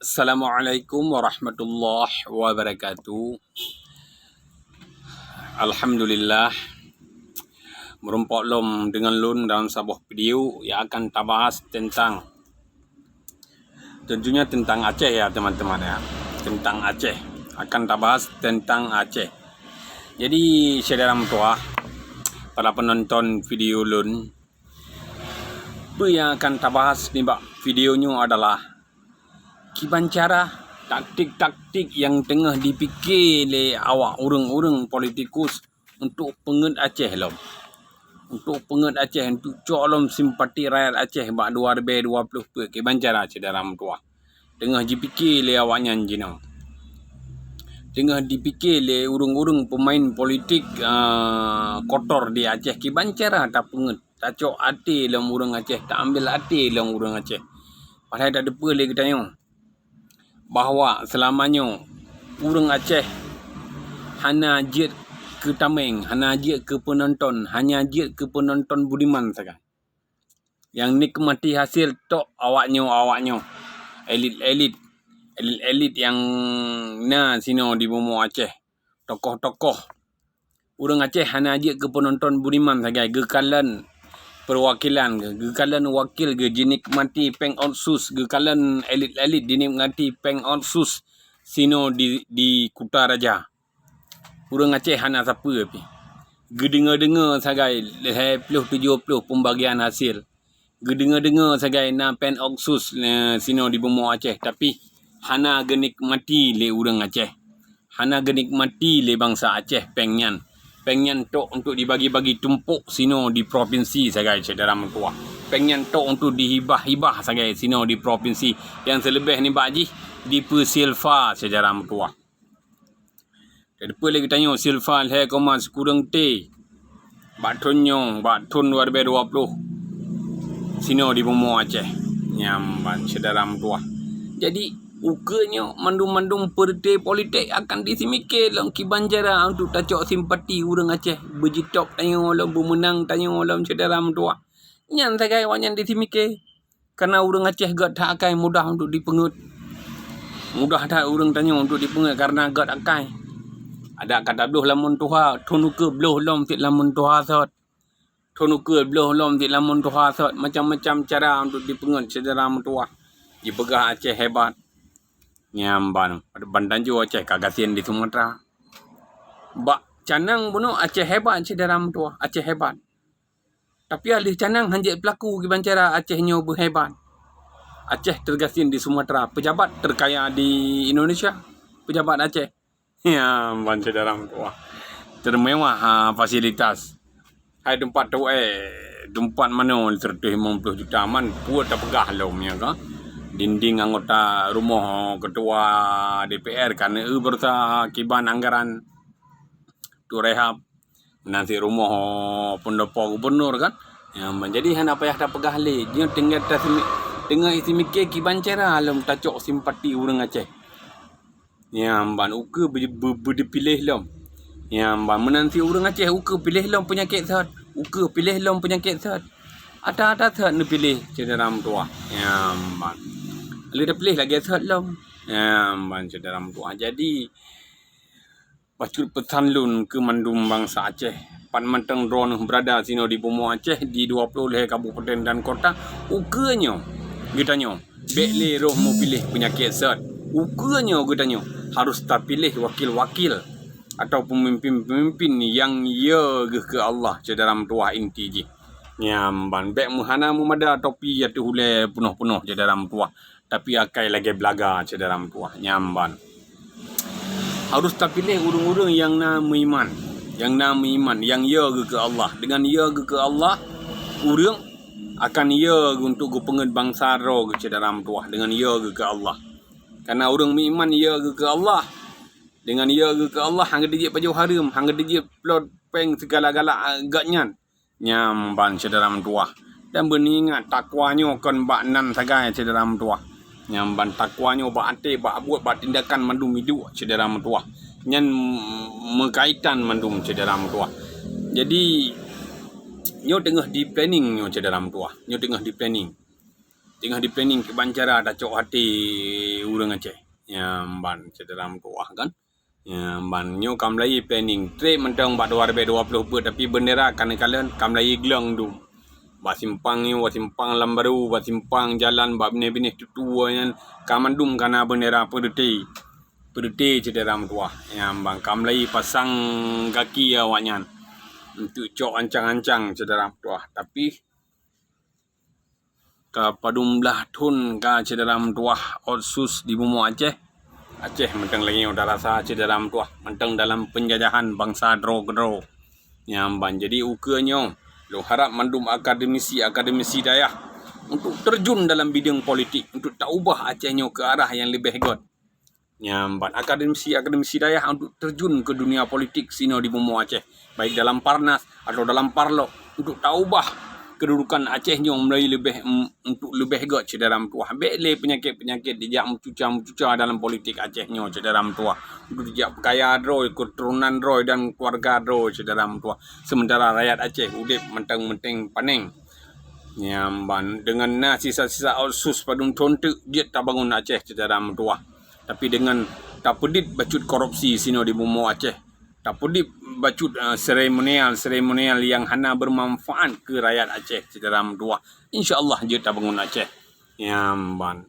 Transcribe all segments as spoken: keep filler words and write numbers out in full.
Assalamualaikum warahmatullahi wabarakatuh. Alhamdulillah. Meurumpok lom deungon lôn dalam saboh video yang akan tabahas tentang, tentunya tentang Aceh ya, teman-teman ya. Tentang Aceh. Akan tabahas tentang Aceh. Jadi, syedara meutuwah, para penonton video lôn, peue nyang akan tabahas nibak video nyoe adalah kiban cara, taktik-taktik nyang teungoh dipike lé awak ureuëng-ureuëng politikus untuk peungeuet Aceh lom. Untuk peungeuet Aceh, untuk cok lom simpati rakyat Aceh bak dua ribèe dua ploh peuet, kiban cara, syedara meutuwah. Teungoh jipike lé awaknyan jinoe. Teungoh dipike lé ureuëng-ureuëng peumain politik, ah, kotor di Aceh, kiban cara tapeungeuet, tacok até lom ureuëng Aceh, taambil até lom ureuëng Aceh. Padahai tateupeue lé geutanyoe bahwa seulama nyoe ureuëng Aceh hana jeuet keu tameng, hana jeuet keu peunonton, hanya jeuet keu peunonton budiman sagai. Nyang nikmati hasil tok awaknyoe, awaknyoe, elit-elit, elit-elit nyang na sinoe di bumoe Aceh, tokoh-tokoh. Ureuëng Aceh hana jeuet keu peunonton budiman sagai, geukalon perwakilan geuh, geukalon wakil geuh jinikmati péng otsus, geukalon elit-elit jinikmati péng otsus sinoe di, di Kuta Raja. Ureuëng Aceh hana sapeue pih. Geudeungoe-deungoe sagai lhèe ploh tujoh ploh pembagian hasil. Geudeungoe-deungoe sagai na péng otsus, eh, sinoe di bumoe Aceh, tapi hana geunikmati lé ureuëng Aceh. Hana geunikmati lé bansa Aceh péng nyan. Péng nyan tok untuk dibagi-bagi tumpôk sinoe di provinsi sagai, syedara meutuwah. Péng nyan tok untuk dihibah-hibah sagai sinoe di provinsi. Nyang seuleubeh nibak jih dipeusilfa, syedara meutuwah. Tateupeue lé geutanyoe silfa lhèe koma sikureueng T bak thon nyoe, bak thon dua ribèe dua ploh sinoe di bumoe Aceh. Nyan ban, syedara meutuwah. Jadi, ukeue nyoe mandum-mandum peureuté politik akan disimike lom kiban cara untuk tacok simpati ureuëng Aceh, beujitôb tanyoe lom, beumeunang tanyoe lom, syedara meutuwah. Nyan sagai awaknyan disimike. Karena ureuëng Aceh gét that akai, mudah untuk dipeungeuet. Mudah that ureuëng tanyoe untuk dipeungeuet karena gét akai. Adak ka tabloh lamon tuha, thon ukeue bloh lom cit lamon tuha sot. Thon ukeue bloh lom cit lamon tuha sot. Macam-macam cara untuk dipeungeuet, syedara meutuwah. Jipeugah Aceh hebat. Nyan ban, ban tanjoe Aceh ka gasien di Sumatera. Bak canang bunoe Aceh hebat, syedara meutuwah. Aceh hebat. Tapi aléh canang hanjeuet peulaku kiban cara Aceh nyoe beuhebat. Aceh teugasien di Sumatera, pejabat terkaya di Indonesia, pejabat Aceh. Nyan ban, syedara meutuwah. Termewah, ha, fasilitas. Hai teumpat tu, eh, teumpat manoe seratus lima puluh juta man, peue tapeugah lom nyan ka. Dinding anggota rumoh ketua D P R ka neueu beureusa kiban anggaran tu rehab. Meunan cit rumoh pendopo gubernur kan. Ya, jadi hana payah tapeugah lé. Nyoe tinggai tasimi-, teungoh isimike kiban cara lom tacok simpati ureuëng Aceh. Nyan ban ukeue be-, be-, beudeupiléh lom. Nyan ban meunan cit ureuëng Aceh ukeue piléh lom peunyakét sot. Ukeue piléh lom peunyakét sot. Ata-ata sot neupiléh, syedara meutuwah. Nyan ban. Lé tapiléh lagée sot lom. Nyan ban, syedara meutuwah. Jadi, bacut peusan lôn keu mandum bansa Aceh, pat mantong droeneuh beurada sinoe di bumoe Aceh, di dua ploh lhée kabupaten dan kota, ukeue nyoe geutanyoe bék lé roh meupiléh peunyakét sot. Ukeue nyoe geutanyoe harus tapiléh wakil-wakil atau peumimpin-peumimpin nyang yö geuh keu Allah, syedara meutuwah, inti jih. Nyan ban, bék meuhana meumada topi ateueh ulée peunoh-peunoh, syedara meutuwah, tapi akai lagée beulaga, syedara meutuwah. Nyan ban. Harôh tapiléh ureuëng-ureuëng nyang na meuiman, nyang na meuiman, nyang yö geuh keu Allah. Deungon yö geuh keu Allah, ureuëng akan yö geuh untuk geupeungeuet bansa droe geuh, syedara meutuwah, deungon yö geuh keu Allah. Karena ureuëng meuiman yö geuh keu Allah, deungon yö geuh keu Allah, han geuteujeuet pajoh hareuem, han geuteujeuet plot péng sigala-gala, ah, gét nyan. Nyan ban, syedara meutuwah. Dan beuingat, takwa nyoe kon bak nan sagai, syedara meutuwah. Nyan ban, takwa nyoe bak até, bak buet, bak tindakan mandum hidup, syedara meutuwah. Nyan meukaitan mandum, syedara meutuwah. Jadi, nyoe teungoh di-planning nyoe, syedara meutuwah. Nyoe teungoh di-planning. Teungoh di-planning kiban cara tacok até ureuëng Aceh. Nyang ban syedara meutuwah kan. Nyang ban nyoe ka mulai planning. Trép mantong bak dua ribèe dua ploh peuet, tapi beundera ka neukalon ka mulai glöng dum. Bak simpang nyoe, bak simpang Lam Baru, bak simpang jalan, bak binéh-binéh tutoe nyan ka mandum ka na beundera peureuté. Peureuté syedara meutuwah. Nyang ban ka mulai pasang gaki awaknyan untuk cok ancang-ancang syedara meutuwah. Tapi ka padum blaih thon ka syedara meutuwah otsus di bumoe Aceh. Aceh mantong lagèe nyoe tarasa syedara meutuwah, mantong dalam penjajahan bansa droe keudroe. Nyang ban jadi ukeue nyoe, lôn harap mandum akademisi-akademisi dayah untuk terjun dalam bidang politik, untuk taubah Aceh nyoe ke arah yang leubeh göt. Nyang ban akademisi-akademisi dayah untuk terjun ke dunia politik sinoe di bumoe Aceh, baik dalam Parnas atau dalam Parlok, untuk taubah kedudukan Aceh nyoe mulai leubeh, em, untuk leubeh göt syedara meutuwah. Bèk lé peunyakét-peunyakét dijak meucuca-meucuca dalam politik Aceh nyoe syedara meutuwah. Untuk dijak peukaya droe, keuturonan droe dan keuluwarga droe syedara meutuwah. Sementara rakyat Aceh udép mantong meunteng paneng. Nyang ban deungon na sisa-sisa otsus padum thon teuk jeuet tabangun Aceh syedara meutuwah. Tapi deungon tapeudit bacut korupsi sinoe di bumoe Aceh, tapeudit bacut, eh, seremonial-seremonial nyang hana bermanfaat keu rakyat Aceh syedara meutuwah, insya Allah jeuet tabangun Aceh. Nyang ban.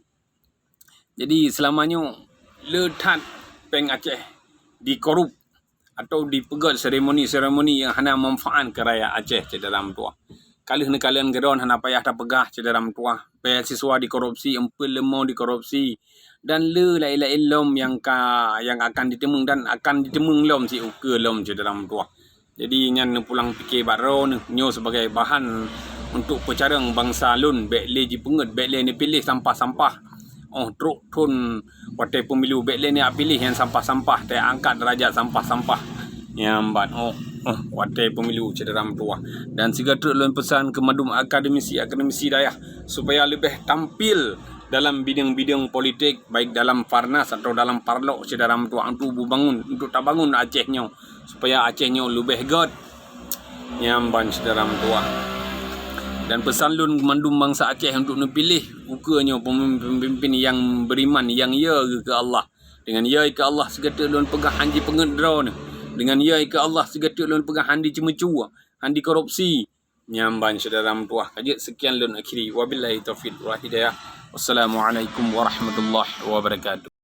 Jadi seulama nyoe le that péng Aceh dikorup atau dipeugöt seremoni-seremoni nyang hana manfaat keu rakyat Aceh syedara meutuwah. Ka lheueh neukalon keudroe hana payah tapeugah syedara meutuwah. Beasiswa dikorupsi, eumpeuen leumô dikorupsi, dan le laén-laén lom nyang ka, nyang akan jiteumeung dan akan jiteumeung lom siukeue lom syedara meutuwah. Jadi nyan neupulang pike bak droeneuh nyoe sebagai bahan untuk peucarông bansa lôn, bèk lé jipeungeut, bèk lé neupiléh sampah-sampah. Óh trok thon watèe pemilu, bèk lé neupiléh nyang sampah-sampah, teuangkat derajat sampah-sampah. Nyang ban óh, óh watèe pemilu syedara meutuwah. Dan sigoe treuk lôn peusan keu mandum akademisi-akademisi dayah supaya leubeh tampil dalam bidang-bidang politik, baik dalam Parnas atau dalam Parlok syedara meutuwah, untuk bubangun, untuk tabangun Aceh nyoe supaya Aceh nyoe leubeh göt. Nyang ban syedara meutuwah. Dan peusan lôn keu mandum bansa Aceh untuk neupiléh ukeue nyoe pemimpin-pemimpin nyang beriman, nyang yö keu Allah. Deungon yö keu Allah sigoe treuk lôn peugah han jipeungeut droeneuh. Deungon yö keu Allah sigoe treuk lôn peugah han jiceumeucue, han jikorupsi. Nyang ban syedara meutuwah ka jeuet, sekian lôn akhiri. Wabillahi taufiq wal hidayah. Wassalamualaikum warahmatullahi wabarakatuh.